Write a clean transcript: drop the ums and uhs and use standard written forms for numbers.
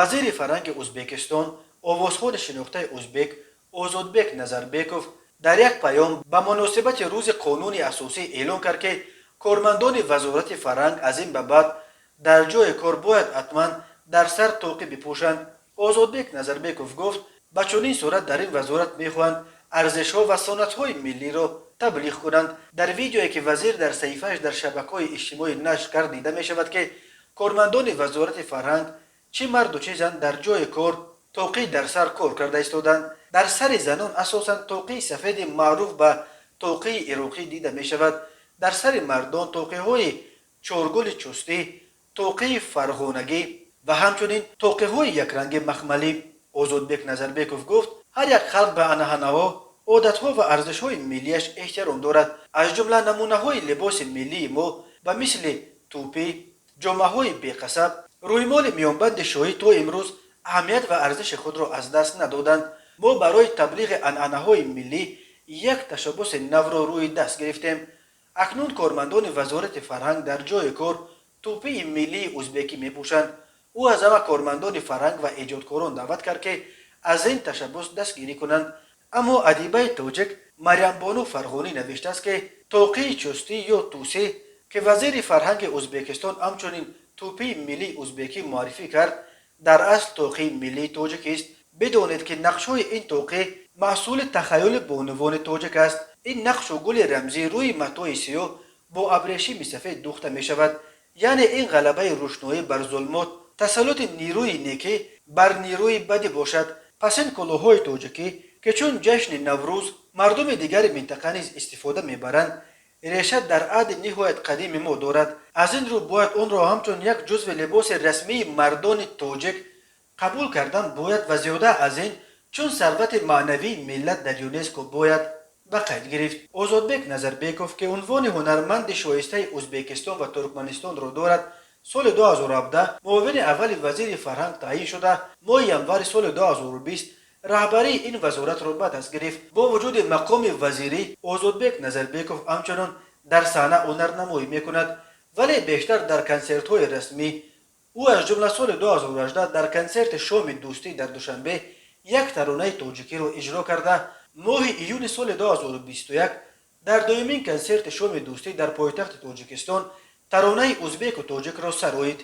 Вазири фарҳанги Узбекистон, овозхони шинохтаи узбек Озодбек Назарбеков дар як паём ба муносибати Рӯзи Қонуни Асосӣ эълон кард, ки кормандони Вазорати фарҳанг аз ин ба баъд дар ҷои кор бояд ҳатман дар сар тоқӣ бипӯшанд. Озодбек Назарбеков гуфт, ба чунин сурат дар ин вазорат мехоҳанд арзишҳо ва суннатҳои миллиро таблиғ кунанд. Дар видеое, ки вазир дар саҳифааш дар шабакаҳои иҷтимоӣ нашр кард, дида мешавад, ки кормандони Вазорати фарҳанг, чӣ марду чӣ зан, дар ҷои кор тоқӣ дар сар кор карда истоданд. Дар сари занон асосан тоқии сафеди маъруф ба тоқии ироқӣ дида мешавад. Дар сари мардон тоқиҳои чоргули чустӣ, тоқии фарғонагӣ ва ҳамчунин тоқиҳои якранги махмалӣ. Озодбек Назарбеков гуфт, ҳар як халқ ба анъанаҳо, одатҳо ва арзишҳои миллиаш эҳтиром дорад. Аз ҷумла намунаҳои либоси миллии мо ба мисли тӯпӣ, ҷомаҳои беқасаб, рӯймоли миёнбанди шоҳӣ то имрӯз аҳамият ва арзиши худро аз даст надоданд. Мо барои таблиғи анъанаҳои миллӣ як ташаббуси навро рӯи даст гирифтем. Акнун кормандони Вазорати фарҳанг дар ҷои кор тӯпии миллии узбекӣ мепӯшанд. Ӯ аз ҳама кормандони фарҳанг ва эҷодкорон даъват кард, ки аз ин ташаббус дастгирӣ кунанд. Аммо адибаи тоҷик Марьямбону Фарғонӣ навиштааст, ки тоқии чустӣ ё тусӣ, ки вазири фарҳанги Узбекистон ҳамчунин тӯпии миллии узбекӣ муаррифӣ кард, дар асл тоқии миллии тоҷикист. Бидонед, ки нақшҳои ин тоқӣ маҳсули тахайюли бонувони тоҷик аст. Ин нақшу гули рамзӣ рӯи матои сиёҳ бо абрешими сафед духта мешавад, яъне ин ғалабаи рӯшноӣ бар зулмот, тасаллути нерӯи некӣ бар нерӯи бадӣ бошад. Пас ин кулоҳҳои тоҷикӣ, ки чун ҷашни Наврӯз мардуми дигари минтақа низ истифода мебаранд, реша дар аҳди ниҳоят қадими мо дорад. Аз ин рӯ бояд онро ҳамчун як ҷузви либоси расмии мардони тоҷик қабул кардан бояд ва зиёда аз ин чун сарвати маънавии миллат дар ЮНЕСКО бояд ба қайд гирифт. Озодбек Назарбеков, ки унвони ҳунарманди шоистаи Узбекистон ва Туркманистонро дорад, соли 2017 муовини аввали вазири фарҳанг таъйин шуда, моҳи январи соли 2020 раҳбарии ин вазоратро ба даст гирифт. Бо вуҷуди мақоми вазирӣ, Озодбек Назарбеков ҳамчунон дар саҳна ҳунарнамоӣ мекунад, вале бештар дар консертҳои расмӣ. Ӯ аз ҷумла соли 2018 дар консерти Шоми дӯстӣ дар Душанбе як таронаи тоҷикиро иҷро карда, моҳи июни соли 2021 дар дуюмин консерти Шоми дӯстӣ дар пойтахти Тоҷикистон таронаи узбеку тоҷикро сароид.